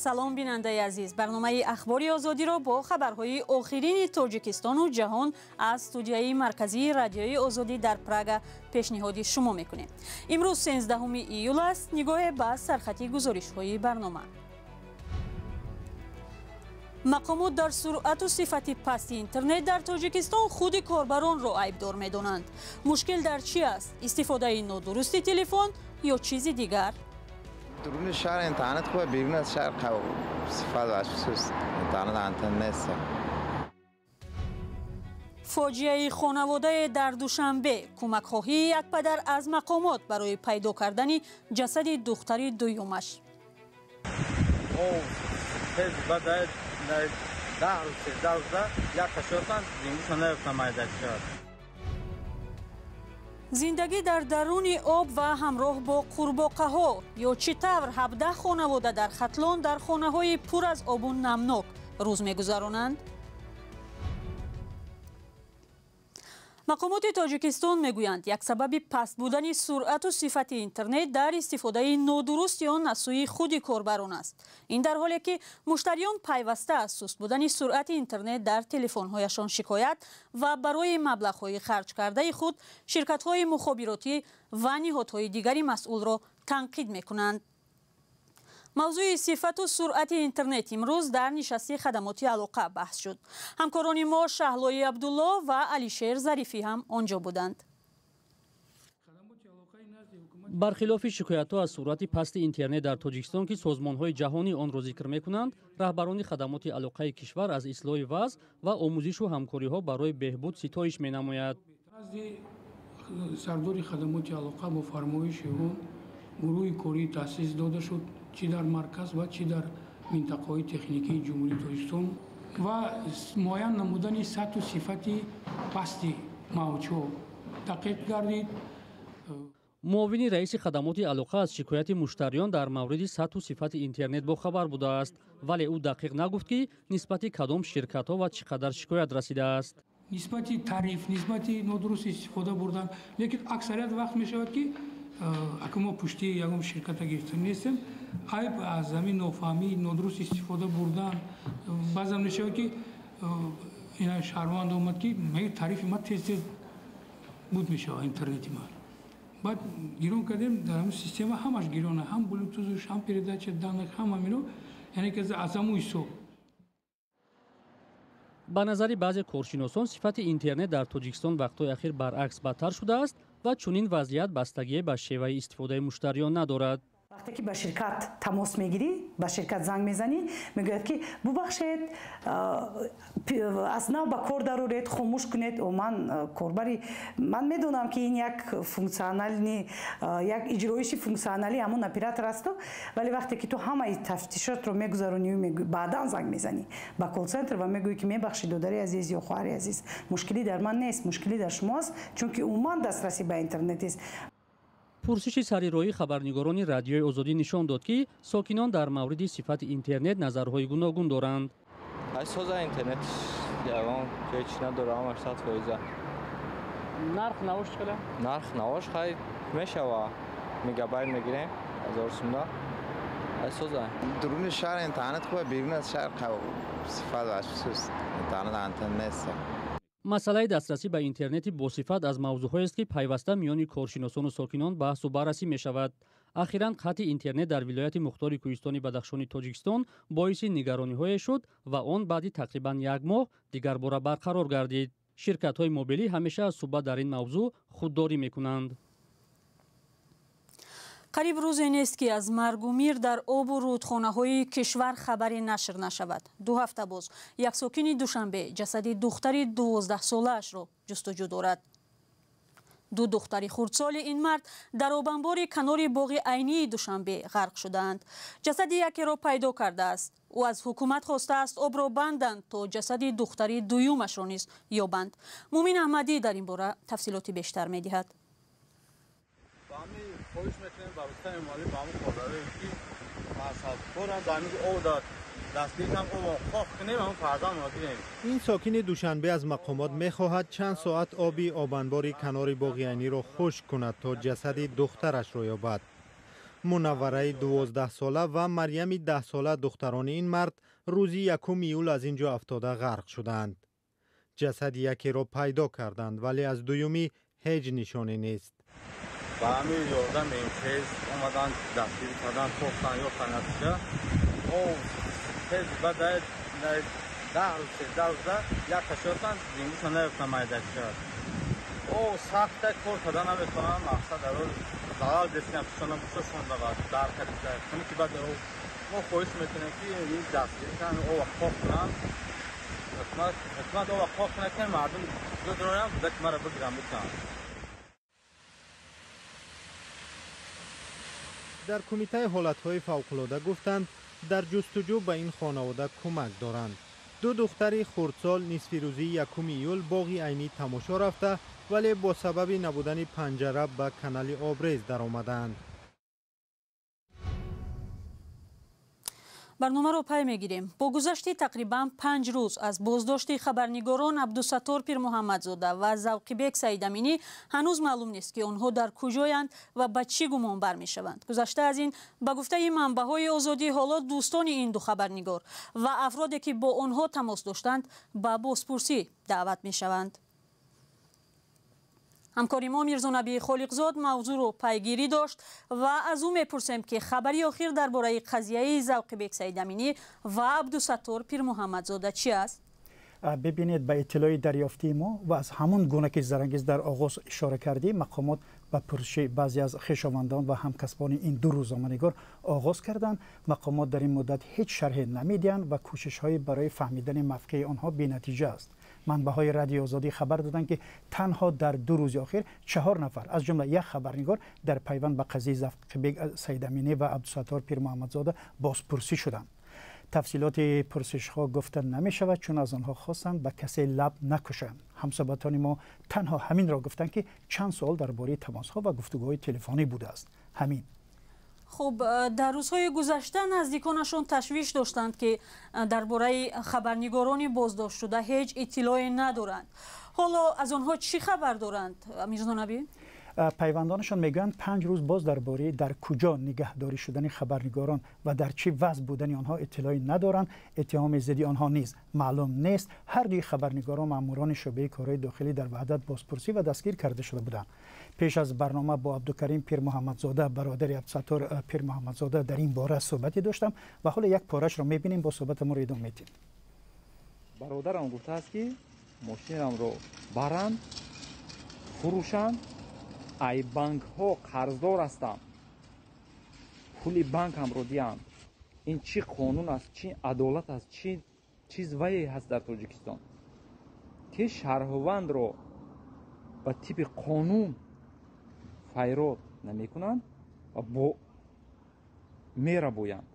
Салом, бинандаи азиз. Барномаи Ахбори Озодиро бо хабарҳои охирини Тоҷикистону ҷаҳон аз студияи марказии Радиои Озодӣ дар Прага пешниҳоди шумо мекунем. Имрӯз 13 июл аст. Нигоҳе ба сархати гузоришҳои барнома. Мақомот дар суръату сифати пасти интернет дар Тоҷикистон худи корбаронро айбдор медонанд. Мушкил дар чӣ аст? Истифодаи нодурусти телефон ё чизи дигар? Дуруни шаҳр интернет хуб, берун аз шаҳр сифат ва суст интернет антен нест. Фоҷиаи хонаводае дар Душанбе, кӯмакхоҳии як падар аз мақомот барои пайдо кардани ҷасади духтари дуюмаш. Зиндагӣ дар даруни об ва ҳамроҳ бо қурбоқаҳо, ё чӣ тавр 17 хонавода дар Хатлон дар хонаҳои пур аз обу намнок рӯз мегузаронанд. Мақомоти Тоҷикистон мегӯянд, як сабаби паст будани суръату сифати интернет дар истифодаи нодурусти он аз сӯи худи корбарон аст. Ин дар ҳоле ки муштариён пайваста аз суст будани суръати интернет дар телефонҳояшон шикоят ва барои маблағҳои харҷ кардаи худ ширкатҳои мухобиротӣ ва ниҳодҳои дигари масъулро танқид мекунанд. Мавзӯи сифату суръати интернет имрӯз дар нишасти хадамоти алоқа баҳс шуд. Ҳамкорони мо Шаҳлои Абдулло ва Алишер Зарифӣ ҳам он ҷо буданд. Бархилофи шикоятҳо аз суръати пасти интернет дар Тоҷикистон, ки созмонҳои ҷаҳонӣ онро зикр мекунанд, раҳбарони хадамоти алоқаи кишвар аз ислоҳи вазъ ва омӯзишу ҳамкориҳо барои беҳбуд ситоиш менамояд. Сардори хадамоти алоқа бо фармоиши он гурӯҳи корӣ таъсис дода шуд, чӣ дар марказ ва чӣ дар минтақаҳои техникии Ҷумҳурии Тоҷикистон, ва муайян намудани сатҳу сифати пасти мавҷҳо дақиқ гардид. Муовини раиси хадамоти алоқа аз шикояти муштариён дар мавриди сатҳу сифати интернет бохабар будааст, вале ӯ дақиқ нагуфт, ки нисбати кадом ширкатҳо ва чӣ қадар шикоят расидааст. Нисбати тариф, нисбати нодуруст истифода бурдан, лекин аксарият вақт мешавад, ки ака мо пушти ягон ширката гирифта нестем, айб аз ҳамин нофаҳмӣ, нодуруст истифода бурдан. Баъзан мешавад, ки ина шаҳрванд омад, ки меги тарифи ма тез тез буд мешавад интернети ма. Баъд гирон кардем, дар ҳамин система ҳамаш гирона, ҳам блютузш, ҳам передача данных, ҳам ҳамино, яъне ки аз ҳамун ҳисоб. Ба назари баъзе коршиносон, сифати интернет дар Тоҷикистон вақтҳои ахир баръакс бадтар шудааст ва чунин вазъият бастагие ба шеваи истифодаи муштариён надорад. Вақте ки ба ширкат тамос мегирӣ, ба ширкат занг мезанӣ, мегӯяд, ки бубахшед, аз нав ба кор дароред, хомӯш кунед. Ман корбари ман медонам, ки ин як функциональный, як иҷроиши функционалии ҳамон оператор асту, вале вақте ки ту ҳамаи тафтишотро мегузаронӣ, баъдан занг мезанӣ ба колл-центр ва мегӯӣ, ки мебахшед, додари азиз ё хоҳари азиз, мушкилӣ дар ман нест, мушкилӣ дар шумо аст, чунки умуман дастрасӣ ба интернет нест. Пурсиши сарироҳии хабарнигорони Радиои Озодӣ нишон дод, ки сокинон дар мавриди сифати интернет назарҳои гуногун доранд. Соза интернет ягон ҷои чӣ надора, ҳамаш 100%. Нарх навош чӣ қадар? Нарх навош хай мешава, мегабайт мегирем 1000 сумда. Соза. Дуруни шаҳр интернет хуб, берун аз шаҳр сифат ва суст интернет антен нест. Масъалаи дастрасӣ ба интернети босифат аз мавзӯъҳоест, ки пайваста миёни коршиносону сокинон баҳсу баррасӣ мешавад. Ахиран қатъи интернет дар вилояти мухтори кӯҳистони Бадахшони Тоҷикистон боиси нигарониҳое шуд ва он баъди тақрибан як моҳ дигарбора барқарор гардид. Ширкатҳои мобилӣ ҳамеша аз суҳбат дар ин мавзӯъ худдорӣ мекунанд. Қариб рӯзе нест, ки аз маргу мир дар обу рӯдхонаҳои кишвар хабаре нашр нашавад. 2 ҳафта боз як сокини Душанбе ҷасади духтари 12-солаашро ҷустуҷӯ дорад. Ду духтари хурдсоли ин мард дар обанбори канори боғи Айнии Душанбе ғарқ шудаанд. Ҷасади якеро пайдо кардааст. Ӯ аз ҳукумат хостааст, обро банданд, то ҷасади духтари дуюмашро низ ёбанд. Мумин Аҳмадӣ дар ин бора тафсилоти бештар медиҳад. Хоҳиш мекунем ба Рустами Эмомалӣ, ба ҳамун корбарое, ки мансабдоранд, ба ҳамин об дастгирӣ об хоҳ кунем, ҳамун фарзандро гирем. Ин сокини Душанбе аз мақомот мехоҳад чанд соат оби обанбори канори боғи Айниро хушк кунад, то ҷасади духтарашро ёбад. Мунаввараи 12-сола ва Марьями 10-сола, духтарони ин мард, рӯзи 1 июл аз ин ҷо афтода ғарқ шуданд. Ҷасади якеро пайдо карданд, вале аз дуюмӣ ҳеҷ нишоне нест. Ба ҳамин ёрдам тез омадан, дастгирӣ кардан, кофтан, ёфтан натиҷа. Тез баъд 10 рӯз, 13 рӯза як кас ёфтан, зиндиша наёфтан майдача. Сахта кор карда наметавонам, мақсад дар залал дестиам, пишонам пушошонда ва дар кадида. Куни ки баъд мо хоҳиш мекунем, ки ин дастгирӣ кунанд, ова қоқ кунанд. Ҳукумат ова қоқ кунад, ки мардум бидроям, ки мара бигирам битавонанд. Дар Кумитаи ҳолатҳои фавқулода гуфтанд, дар ҷустуҷӯ ба ин хонавода кӯмак доранд. Ду духтари хурдсол нисфи рӯзи 1 июл боғи Айнӣ тамошо рафта, вале бо сабаби набудани панҷара ба канали обрез даромаданд. Барномаро пай мегирем. Бо гузашти тақрибан 5 рӯз аз боздошти хабарнигорон Абдусаттор Пирмуҳаммадзода ва Завқибек Саидаминӣ ҳанӯз маълум нест, ки онҳо дар куҷоянд ва ба чӣ гумон бармешаванд. Гузашта аз ин, ба гуфтаи манбаъҳои Озодӣ, ҳоло дӯстони ин ду хабарнигор ва афроде, ки бо онҳо тамос доштанд, ба бозпурсӣ даъват мешаванд. Ҳамкори мо Мирзонабии Холиқзод мавзӯъро пайгирӣ дошт ва аз ӯ мепурсем, ки хабари охир дар бораи қазияи Завқибек Саидаминӣ ва Абдусаттор Пирмуҳаммадзода чи аст? Бибинед, ба иттилои дарёфтии мо ва аз ҳамон гуна ки Зарангиз дар оғоз ишора кардӣ, мақомот ба пурсиши баъзе аз хешовандон ва ҳамкасбони ин ду рӯзноманигор оғоз карданд. Мақомот дар ин муддат ҳеҷ шарҳе намедиҳанд ва кӯшишҳои барои фаҳмидани мавқеи онҳо бенатиҷа аст. Манбаъҳои Радиои Озодӣ хабар доданд, ки танҳо дар 2 рӯзи охир 4 нафар, аз ҷумла як хабарнигор, дар пайванд ба қазияи Завқибек Саидаминӣ ва Абдусаттор Пирмуҳаммадзода бозпурсӣ шуданд. Тафсилоти пурсишҳо гуфта намешавад, чун аз онҳо хостанд ба касе лаб накушанд. Ҳамсоҳбатони мо танҳо ҳаминро гуфтанд, ки чанд суол дар бораи тамосҳо ва гуфтугӯҳои телефонӣ будааст. Ҳамин. Хуб, дар рӯзҳои гузашта наздиконашон ташвиш доштанд, ки дар бораи хабарнигорони боздоштшуда ҳеҷ иттилоъе надоранд. Ҳоло аз онҳо чӣ хабар доранд, Мирзонабӣ? Пайвандонашон мегӯянд, 5 рӯз боз дар бораи дар куҷо нигаҳдорӣ шудани хабарнигорон ва дар чӣ вазъ будани онҳо иттилоъе надоранд. Иттиҳоми зидди онҳо низ маълум нест. Ҳар дуи хабарнигорон маъмурони шӯъбаи корҳои дохилӣ дар Ваҳдат бозпурсӣ ва дастгир карда шуда буданд. Пеш аз барнома бо Абдукарим Пирмуҳаммадзода, бародари Абдусаттор Пирмуҳаммадзода, дар ин бора суҳбате доштам ва ҳоло як порашро мебинем, бо суҳбатамонро идома медиҳем. Бародарам гуфтааст, ки мошинамро баранд, фурӯшанд, ай банкҳо қарздор ҳастам, пули банкамро диҳанд. Ин чӣ қонун аст, чӣ адолат аст, чӣ чиз вае ҳаст дар Тоҷикистон, ки шаҳрвандро ба типи қонун файрод намекунанд ва бо мерабоянд.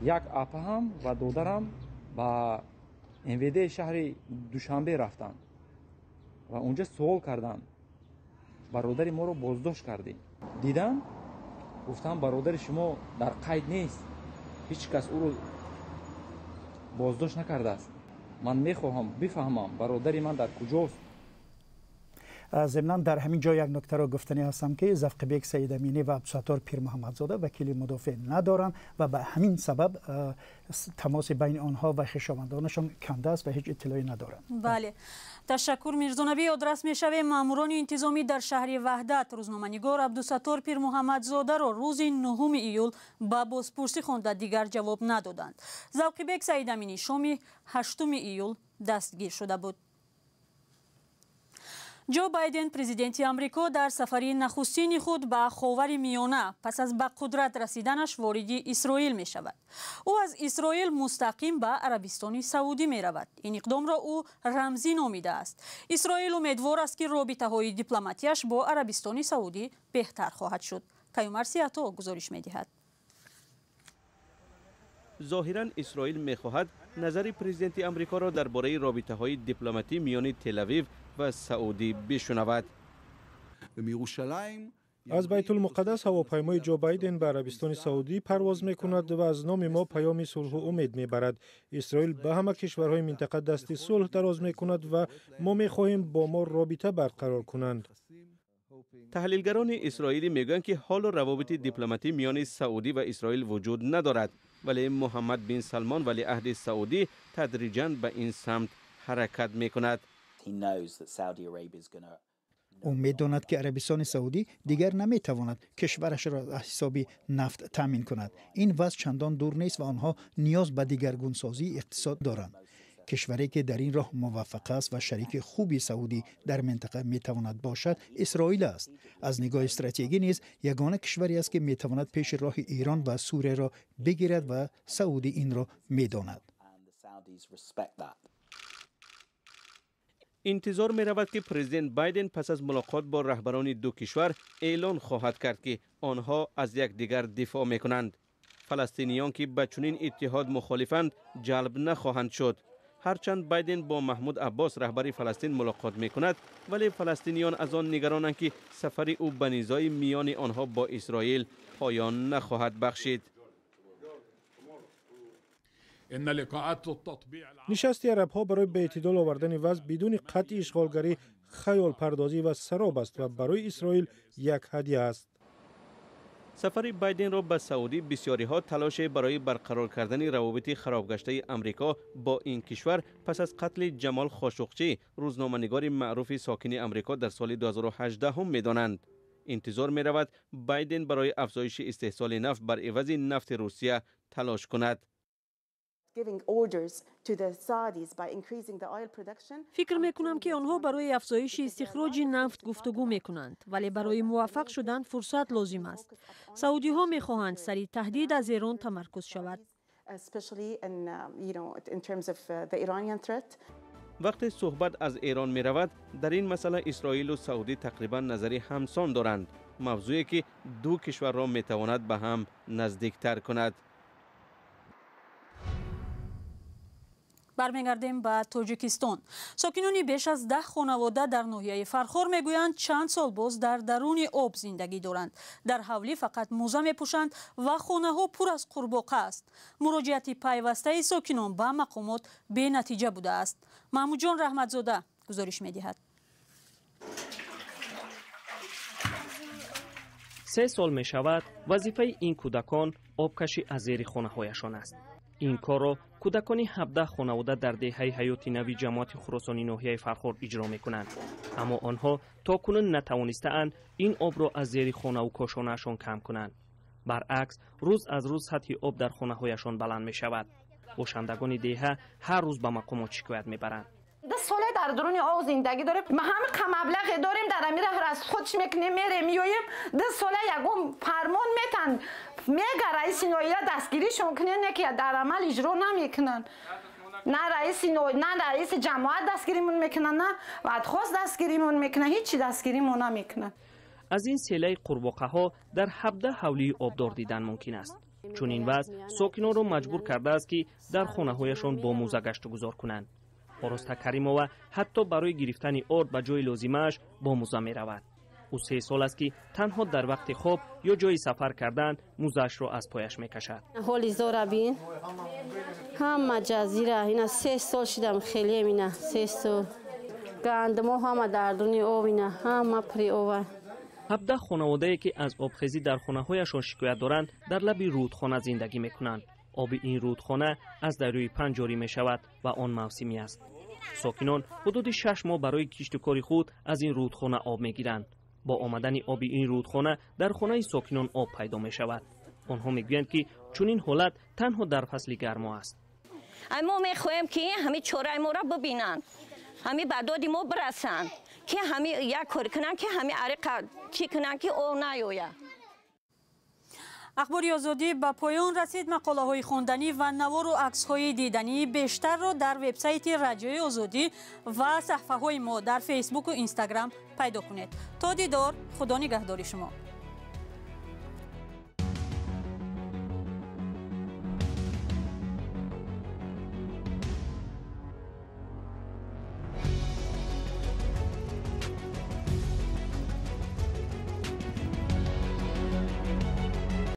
Як апаҳам ва додарам ба МВД шаҳри Душанбе рафтанд ва унҷа суол карданд: бародари моро боздошт кардем. Дидам, гуфтам, бародари шумо дар қайд нест, ҳеҷ кас ӯро боздошт накардааст. Ман мехоҳам бифаҳмам, бародари ман дар куҷост. Зимнан дар ҳамин ҷо як нуктаро гуфтанӣ ҳастам, ки Завқибек Саидаминӣ ва Абдусаттор Пирмуҳаммадзода вакили мудофеъ надоранд ва ба ҳамин сабаб тамоси байни онҳо ва хешовандонашон канда аст ва ҳеҷ иттилоъе надоранд. Бале, ташаккур Мирзонабӣ. Ёдрас мешавем, маъмурони интизомӣ дар шаҳри Ваҳдат рӯзноманигор Абдусаттор Пирмуҳаммадзодаро рӯзи 9 июл ба бозпурсӣ хонда дигар ҷавоб надоданд. Завқибек Саидаминӣ шоми 8 июл дастгир шуда буд. Ҷо Байден, президенти Амрико, дар сафари нахустини худ ба Ховари Миёна пас аз ба қудрат расиданаш вориди Исроил мешавад. Ӯ аз Исроил мустақим ба Арабистони Саудӣ меравад. Ин иқдомро ӯ рамзӣ номидааст. Исроил умедвор аст, ки робитаҳои дипломатияш бо Арабистони Саудӣ беҳтар хоҳад шуд. Каюмар Сиято гузориш медиҳад. Зоҳиран Исроил мехоҳад назари президенти Амрикоро дар бораи робитаҳои дипломатӣ миёни Телавив ва Саудӣ бишунавад. Аз Байтулмуқаддас ҳавопаймои Ҷо Байден ба Арабистони Саудӣ парвоз мекунад ва аз номи мо паёми сулҳу умед мебарад. Исроил ба ҳама кишварҳои минтақа дасти сулҳ дароз мекунад ва мо мехоҳем бо мо робита барқарор кунанд. Таҳлилгарони исроилӣ мегӯянд, ки ҳоло равобити дипломатӣ миёни Саудӣ ва Исроил вуҷуд надорад, вале Муҳаммад бин Салмон, валиаҳди Саудӣ, тадриҷан ба ин самт ҳаракат мекунад. Ӯ медонад, ки Арабистони Саудӣ дигар наметавонад кишварашро аз ҳисоби нафт таъмин кунад. Ин вазъ чандон дур нест ва онҳо ниёз ба дигаргунсозии иқтисод доранд. Кишваре, ки дар ин роҳ муваффақ аст ва шарики хуби Саудӣ дар минтақа метавонад бошад, Исроил аст. Аз нигоҳи стратегӣ низ ягона кишваре аст, ки метавонад пеши роҳи Эрон ва Сурияро бигирад ва Саудӣ инро медонад. Интизор меравад, ки президент Байден пас аз мулоқот бо раҳбарони ду кишвар эълон хоҳад кард, ки онҳо аз якдигар дифоъ мекунанд. Фаластиниён, ки ба чунин иттиҳод мухолифанд, ҷалб нахоҳанд шуд. Ҳарчанд Байден бо Маҳмуд Аббос, раҳбари Фаластин, мулоқот мекунад, вале фаластиниён аз он нигаронанд, ки сафари ӯ ба низои миёни онҳо бо Исроил поён нахоҳад бахшид. Нишасти арабҳо барои ба эътидол овардани вазъ бидуни қатъи ишғолгарӣ хаёлпардозӣ ва сароб аст ва барои Исроил як ҳадя аст. Сафари Байденро ба Саудӣ бисёриҳо талоше барои барқарор кардани равобити харобгаштаи Амрико бо ин кишвар пас аз қатли Ҷамол Хошуқчӣ, рӯзноманигори маъруфи сокини Амрико, дар соли 2018 медонанд. Интизор меравад, Байден барои афзоиши истеҳсоли нафт бар ивази нафти Русия талош кунад. Фикр мекунам, ки онҳо барои афзоиши истихроҷи нафт гуфтугӯ мекунанд, вале барои муваффақ шудан фурсат лозим аст. Саудиҳо мехоҳанд сари таҳдид аз Эрон тамаркуз шавад. Вақте суҳбат аз Эрон меравад, дар ин масъала Исроилу Саудӣ тақрибан назари ҳамсон доранд, мавзӯе ки ду кишварро метавонад ба ҳам наздиктар кунад. Бармегардем ба Тоҷикистон. Сокинони беш аз 10 хонавода дар ноҳияи Фархор мегӯянд, чанд сол боз дар даруни об зиндагӣ доранд. Дар ҳавлӣ фақат мӯза мепӯшанд ва хонаҳо пур аз қурбоқа аст. Муроҷиати пайвастаи сокинон ба мақомот бенатиҷа будааст. Маҳмудҷон Раҳматзода гузориш медиҳад. 3 сол мешавад, вазифаи ин кӯдакон обкашӣ аз зери хонаҳояшон аст. Ин корро кӯдакони 17 хонавода дар деҳаи ҳаёти нави ҷамоати Хуросони ноҳияи Фархор иҷро мекунанд. Аммо онҳо то кунун натавонистаанд ин обро аз зери хонаву кошонаашон кам кунанд. Баръакс, рӯз аз рӯз сатҳи об дар хонаҳояшон баланд мешавад. Бошандагони деҳа ҳар рӯз ба мақомот шикоят мебаранд. 2 сола дар даруни об зиндагӣ дорем. Ма ҳама маблағе дорем, дар амира аз худш мекунем, мерем, меоем. 2 сола ягон фармон метан, мега раиси ноҳия дастгиришон кунен, ки дар амал иҷро намекунанд. На раиси на раиси ҷамоат дастгиримон мекунанд, на вадхост дастгиримон мекунанд, ҳеҷ дастгиримон намекунанд. Аз ин селаи қурбоқаҳо дар 17 ҳавлии обдор дидан мумкин аст. Чунин вазъ сокинонро маҷбур кардааст, ки дар хонаҳояшон бо мӯза гаштугузор кунанд. Ороста Каримова ҳатто барои гирифтани орд ба ҷои лозимааш бо мӯза меравад. Ӯ 3 сол аст, ки танҳо дар вақти хоб ё ҷои сафар кардан мӯзаашро аз пояш мекашад. Ҳоли зора бин, ҳама ҷазира ина 3 сол шидам, хеле ина 3 сол. Гандмо ҳама дар дуни об ина, ҳама при ова. 17 хонаводае, ки аз обхезӣ дар хонаҳояшон шикоят доранд, дар лаби рӯдхона зиндагӣ мекунанд. Оби ин рӯдхона аз дарёи Панҷ ҷорӣ мешавад ва он мавсимӣ аст. Сокинон ҳудуди 6 моҳ барои киштукори худ аз ин рӯдхона об мегиранд. Бо омадани оби ин рӯдхона дар хонаи сокинон об пайдо мешавад. Онҳо мегӯянд, ки чунин ҳолат танҳо дар фасли гармо аст. Мо мехоҳем, ки ҳамин чораи моро бибинанд, ҳамин ба доди мо бирасанд, ки ҳамин як кор кунанд, ки ҳамин ариқа чӣ кунанд, ки об наёяд. Ахбори Озодӣ ба поён расид. Мақолаҳои хонданӣ ва навору аксҳои дидании бештарро дар вебсайти Радиои Озодӣ ва саҳфаҳои мо дар Фейсбуку Инстаграм пайдо кунед. То дидор, Худо нигаҳдори шумо.